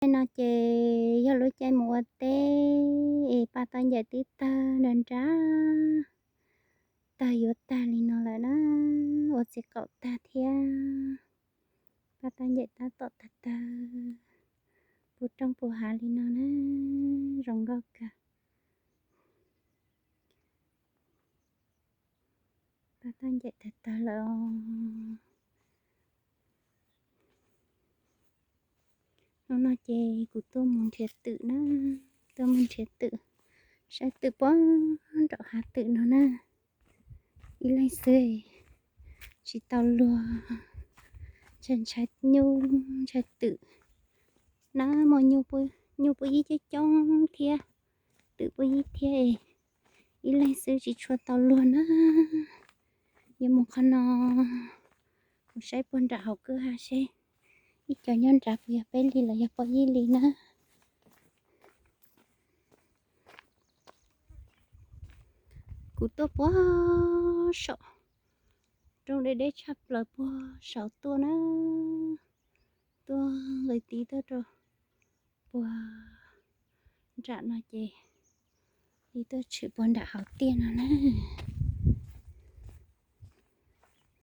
Caij no ces yog lub caij mus ua teb es paj toj ncaim twb tawg nrag nrag, tawg yuav tag li no lawm na, ua txiv qaum tag thiab. Paj toj ncaim tab tom tawg tawg puv roob puv hav li no na, zoo nkauj kawg. Paj toj ncaim tawg tawg lawm os. Hnub no ces kuv tuaj mus nrhiav twm na, tuaj mus nrhiav twm, saib twm puag nraum hav twm no na. Ib leeg xwb tsis tau luag, ntshai ntshai nyuj ntshai twm na, muaj nyuj puag ib coob coob thiab, twm puag ib thiab. Ib leeg xwb tsis tshua tau luag na. Yuav mus qhov no, mus saib puag nram hauv kwj ha seb ib co nyob nrad puas yog peb li los yog poj ib li na. Kuv tuaj puag saum, rooj deb deb tshaj plaws puag saud tuaj na, tuaj nqis tiv tuaj rau puag nram no ces li tuaj tshwm puag nram hauv tiaj no na.